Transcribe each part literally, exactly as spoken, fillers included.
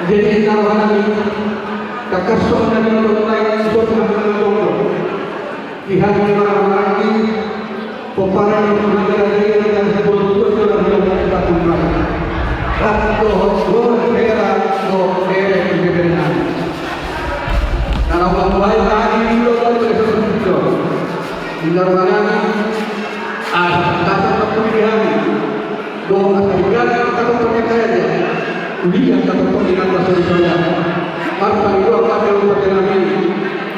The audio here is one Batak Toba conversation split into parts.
Jadi, na rohanami, tangkas songon na nidok ni Tuhan, di hami na marhahamaranggi, pomparan ni Tuhan, di hami na marhahamaranggi, hami na marhahamaranggi. Hera dohot hera dohot hera di beberenami. Na laho mambuhai hami di ulo, di ulo. Di na rohanami, asa tangkas ma di hami. Dohot asa di hami tangkas ma di hami. Di hami tangkas ma di hami. Marpangidoan ma di hami.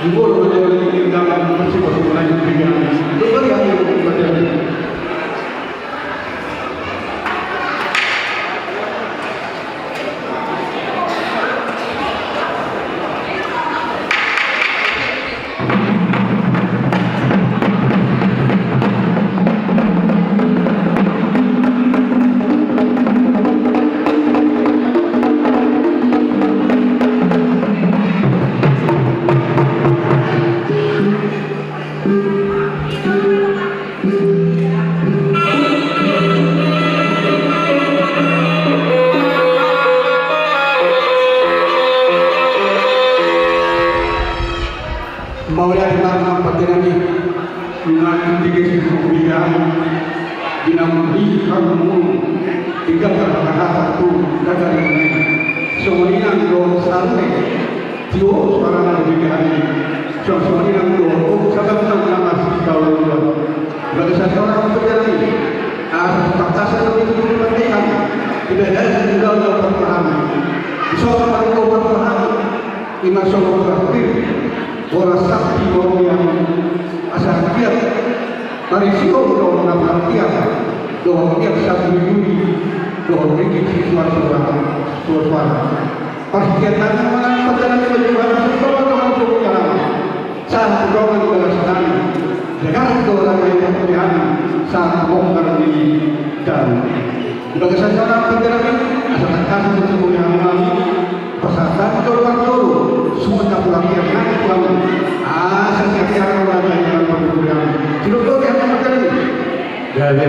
Di ulo, di ulo, di hami. Marsipasu ma di hami. Di hami, di hami. Mauliate ma di hami, pande nami. Ima tingki si hubi kami. Di na muli kamu mulu. Tinggal kata-kata tu kata dengan. Songon i nang do sarune. Tio suara nang di kami. Songon i nang do. Sabab nang nama si kau. Bagasan ni roha, pande nami, asa tangkas ma di hami tu pande nami. Di bagasan ni roha, pande nami. Di soal pande nami. Ima songon takbir, boras sakti, boras yang asa kiat, marisi on dohot na parkiat, dohot kiat sabui-bui, dohot riki si suar-suar, suar-suar. Parkiat nami manang pande nami, baju baru, sumbangan dohot sumbangan. Sahat tu dongan bagas nami, jagar tu dongan bagas nami, sahat tu bongkar ni daun. Di bagasan ni roha, pande nami, asa tangkas ma di hami, pasahat tu dongan baru, sumbangan pulang tiap nami, pulang. Asa siap-siap ma di hami, pulang. Di dongan baru, pande nami. Ya, ya.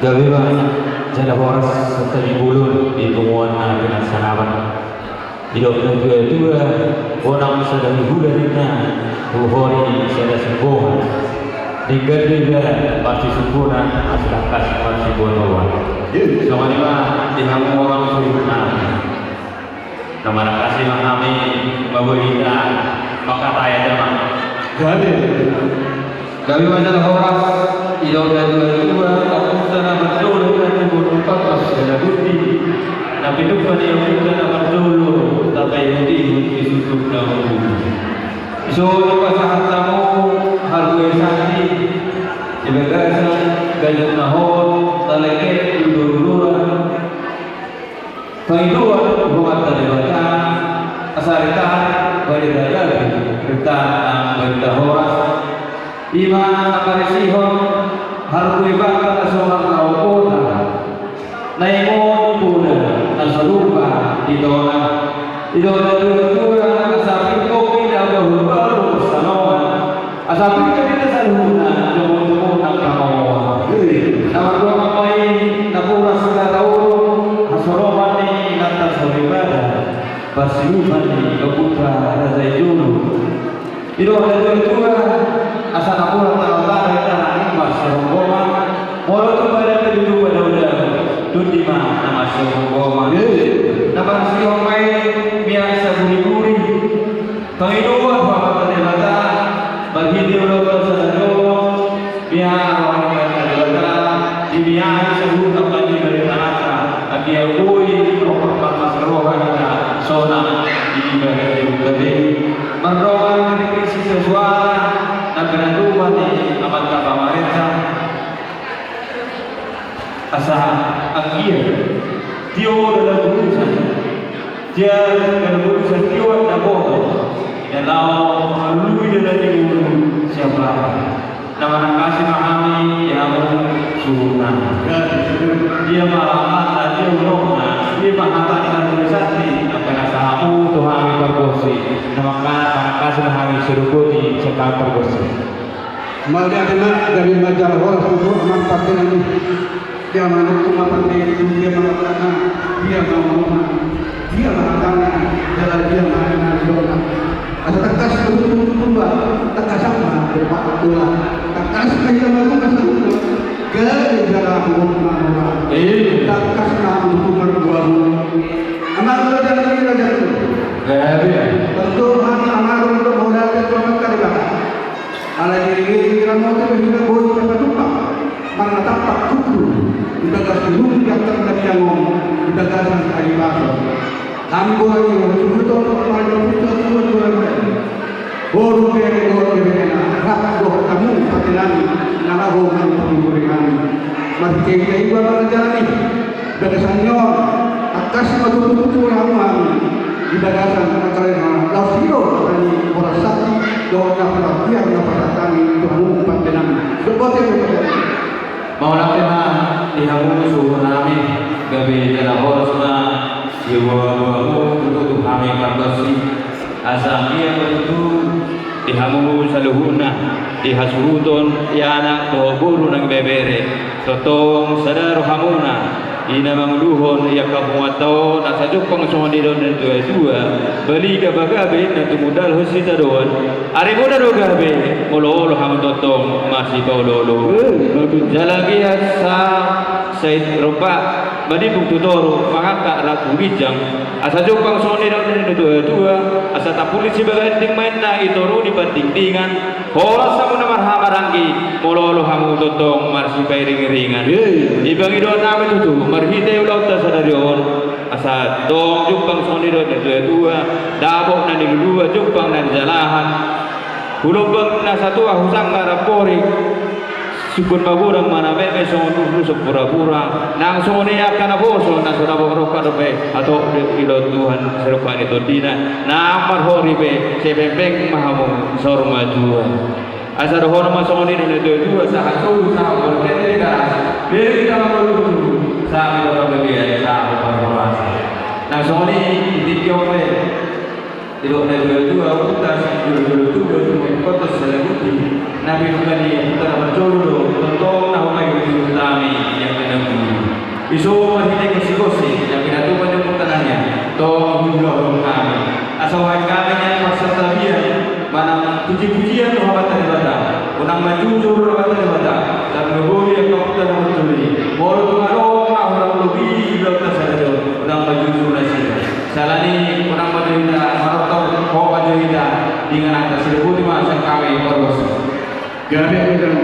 Gabe ma jala horas, satabi bolon di punguan na pinasanaban. Didok na tua-tua, bonang sada huhula ninna, huhori sada sumbohan. Denggan do iba marsisumbonan, asa tangkas marsibonoan. Songon i ma di hamu amang suhut nami. Na marhahamaranggi ma hami, mamboan hita mangkatai aja ma. Gabe. Gabe ma jala horas, didok na tua-tua, ompunta na marjolo, na tubu, na patras, na gundi. Na pinungka ni ompunta na marjolo, tapaihut-ihut di sundut na ombun. Dison pasahat hamu harbue sandi, di bagasan gajut na hot, na lengket, dudor-dudoran. Pangidoan tu Amanta Debata, asa ritahan, bani ragam, ritahan nang bani na horas. Ima na parisihon, harbue bangka na songar na ombota. Na ingot poda, na so lupa di tona. Didok na tua-tua, asa pingkong i na bahul-bahul parsanongan. Asa pingkon hita saluhutna, jomo-jomo nang pangomoan. Na mardongan ma i, napuran sahata olo, hasoloman ni inanta soripada, parsilupan ni ompunta raja i jolo. Didok na tua-tua, asa napuran tano-tano hita nang marsironggoman, molo tung badan pe di tuba dauda, tundi ma na marsironggoman. Na parsihon ma i, mian saburi-buri. Pangidoan tu Amanta Debata, marhite ulaonta sadari on, mian roha ni Amanta Debata, dibiahi saluhut angka ni baritanganta, anggiat boi ro parmas roha hita, sonang di bagas ni ungkap i. Mardongan ringkot sisuara, na pinatupa ni amanta pamarenta. Asa anggiat tio dalan urusan, tio dalan urusan, tio dalan boto, na laho malului dalan ni ngolu sian Batak. Na marhahamaranggi ma hami di hamu suhut Dia ma alamatna, dia unokna, dia ma hatana na marsanti, angka na sahat tu hami pargonsi, na mangkana manangkasi ma hami sian ugoti sian hami pargonsi. Mauliate ma, gabe ma jala horas tutu amang pande nami. Dia ma nangkok ma pande, dia ma alamatna, dia ma unokna, dia ma hatana, jala dia ma na nidokna. Asa tangkas ma tutu tutu ba, tangkasan ma dohot dola, tangkas ma hita marunga saluhutna. Gabe jala unokna horas. Eh. Tangkas ma hamu tutu marboaboa. Amang raja nami, raja nami. Gabe. Tontu hami amang raja nami, mauliate tu Amanta Debata. Ala ni i, ramote do hita boi tapajumpang, marnatampak tutu di bagas ni rumput ni angka na biang on, di bagasan ari Paso. Hami boru ni Raja Sumurut on, marga Putra Tuan Tuan. Boru bere, boru bere na rap dohot hamu pande nami, na laho mangumpuli boru nami. Marhite hita i, raja nami, bagasan ni on, tangkas ma tutu tutu hamu hami di bagasan angka na laos sidok na ni horas santi dohot na parhatian na parhatian ni tu hamu pande nami. Dohot botima pande nami. Mauliate ma di hamu suhut nami, gabe jala horas ma siboaboamu tutu tu hami pargonsi. Asa anggiat ma tutu di hamu saluhutna, di hasuhuton, di anak dohot boru nang ibebere, tongtong sada do hamuna i na manguluhon i angka punguanta on, asa jumpang songon nidok ni natuatua: Baliga ma gabe na tumundalhon sitadoan, ari muna do gabe molo olo hamu tongtong masipaoloolo. Eh, bagus. Jala anggiat sa, sai rompak manimbung tu toru, mangangkat rap tu ginjang, asa jumpang songon nidok ni natuatua: Asa tampulin sibaganding ma inna i toru ni pandingdingan, horas hamu na marhahamaranggi molo olo hamu tongtong marsipairingiringan. Iya, iya. Imang i dohonon nami tutu marhite ulaonta sadari on, asa tong jumpang songon nidok ni natuatua: Dapot na niluluan, jumpang na nijalahan. Hulombang na satua, husanggar amporik, sungkun magodang ma na meme, songon uhlu so purapura. Nang songon i angka naposo na so dapot rongka dope hatop dilehon Tuhan siroha ni tondina. Nang marhori pe, sai pengpeng ma hamu saur matua. Asa dohonon ma songon i do natuatua: Sahat solu sahat bolon, tete di garas, bere hita mangolu tutu, sahat di parbadian, sahat di parhorasan. Nang songon i di tingki on pe. Didok natuatua: Ompunta sijolo-jolo Tuba, tumengkot sian laguti, na pinungka ni ompunta na parjolo do tongtong na homai di suhut nami, i angka na guru. Dison marhite gonsi-gonsi na pinatupa ni ompunta na nian, tong huulahon hami. Asa hubahen hami nian parsantabian manang puji-pujian tu Amanta Debata. Unang manjujur Amanta Debata, tarlumobi angka ompunta na parjolo i. Molo tung adong na hurang lobi di ulaonta sadari on, unang manjujur nasida. Siala ni i, unang ma jo hita manortor, hot ma jo hita di ingananta. Sidapoti ma sian hami pargonsi. Gabe, gabe.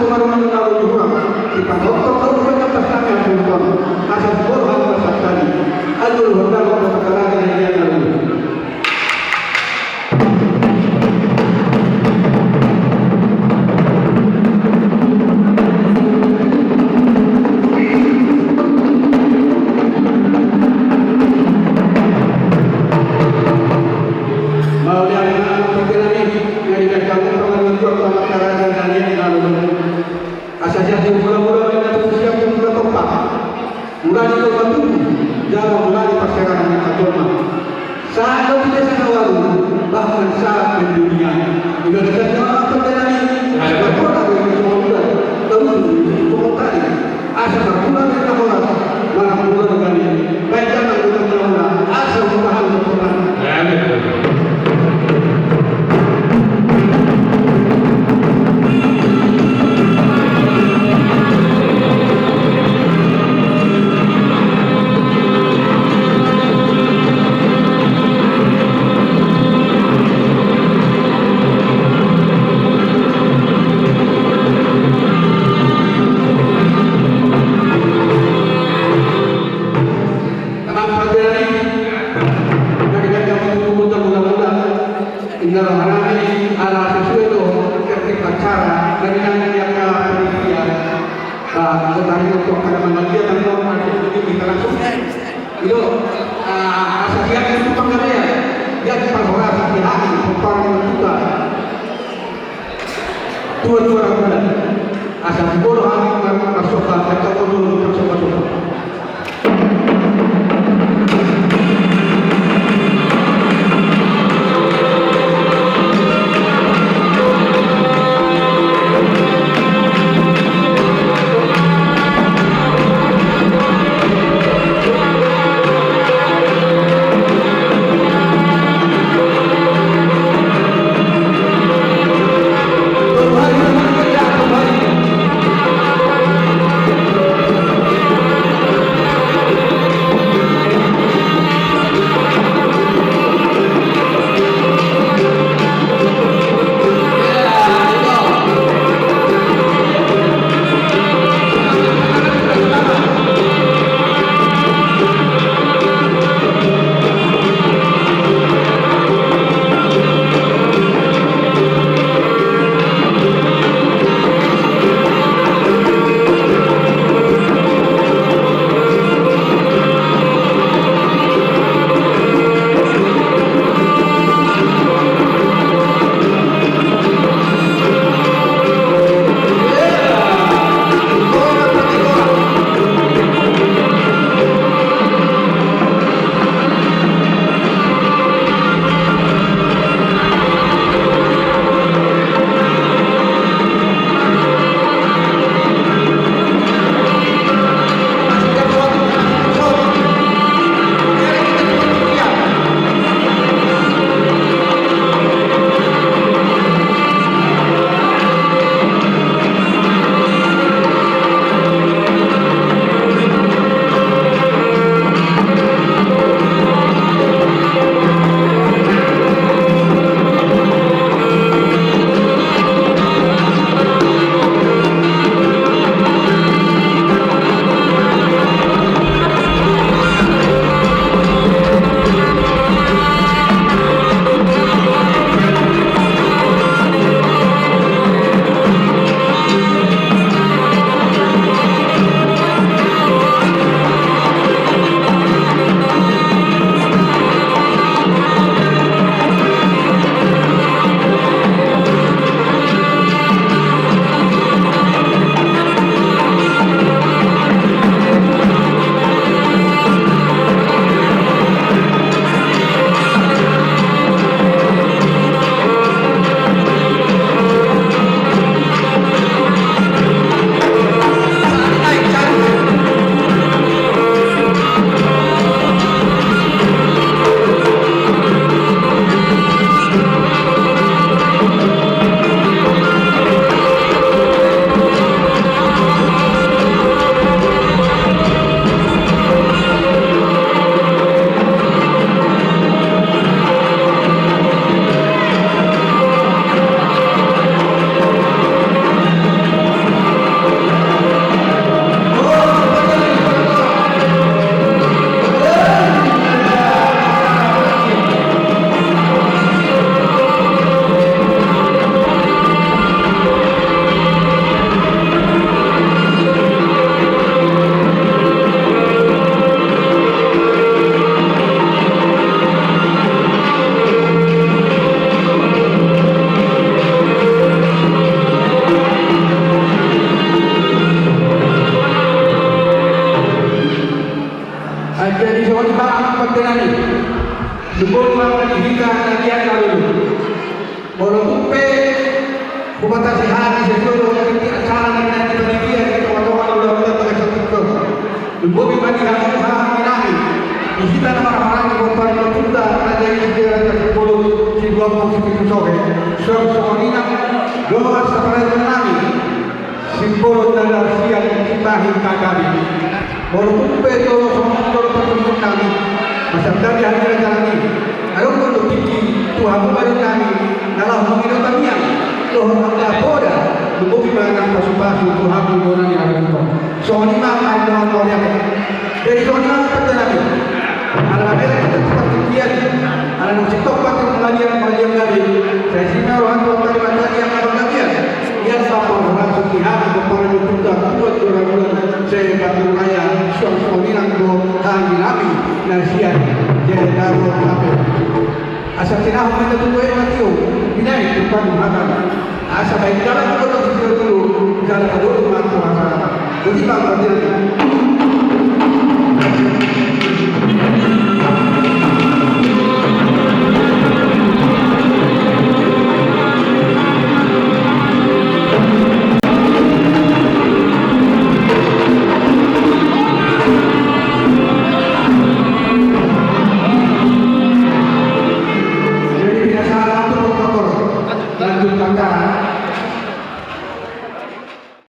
tu marmuna na ro di hurang, di pangkotong ro di pangkotong pastami atur ton, asa tu bor hal pasatani, atur hondang hondang pangkaraga na ia na ro. Mauliate ma di Amang Panggabean i, na di na kamu pangaduan tu Amang Panggabean na di na ro. Asa jadi mula-mula na tutu siap tu mula tompa. Mula ni tompa tutu, jala mula ni parserahan ni jolma. Sahat do tu desa na ualu, bahkan sahat mendunia. Ibadah saja Amang Panggabean i, asa marmula do i na songon udan, tahu tu songon tali. Asa marmula do i na horas, manang mula do gani. Baik, jangan lupa mula-mula, asa lupa hal lupa. Amin. Amang Panggabean i, na di na kamu tutu mula-mula. Inna rohanami ala sesuai do tertib acara, na di na di angka panitia. Ba, anggo tadi untuk kada mangalia dan mau ada di kita langsung. Ido, ah, asa dia itu panggabean, dia di parhorasan di hati, pomparan di Tuhan. Tua-tua ragunan, asa di bolo hati, mar-, marsopa, dan kau dulu marsopa-sopa. Jadi songon i ma amang pande nami. Lumbon ma di hita na di angka lulu. Molo tung pe hubatasi hami sesoro di acara na di panitia di tonga-tonga ulaon na bagas satu. Lumbon ma di hamu hami nami. Di hita na marhaharangan di pomparan na punta na jadi di daerah na sepuluh si dua puluh tujuh sohe. Songon i nang dohot saparan nami. Simbolo na sian sipahi kagabi. Molo tung pe jolo songon jolo parjolo nami. Masa tadi hami na jalani. Adong do tingki tu hamu badan nami. Na laho mangido tangiang. Dohot angka poda. Lumobi ma nang pasu-pasu tu hamu bona ni hamu. Songon i ma angka na mauliate. Jadi songon i ma angka na mauliate. Ala na bere kita tu partingkian. Ala na sitop pati pengadilan pengadilan gabe. Saya sima rohan tu angka lima tadi angka gabian. Ia sapa rohan suki hati kepala juta buat dua bulan. Saya batu raya suang songon i nang do hami nami na sian. Jadi taruh hati. Asa tinahu mata tu gue matio. Binaik tu padu makan. Asa baik jalan tu kota sisi dulu. Jalan tu kota mata. Jadi bang berjalan.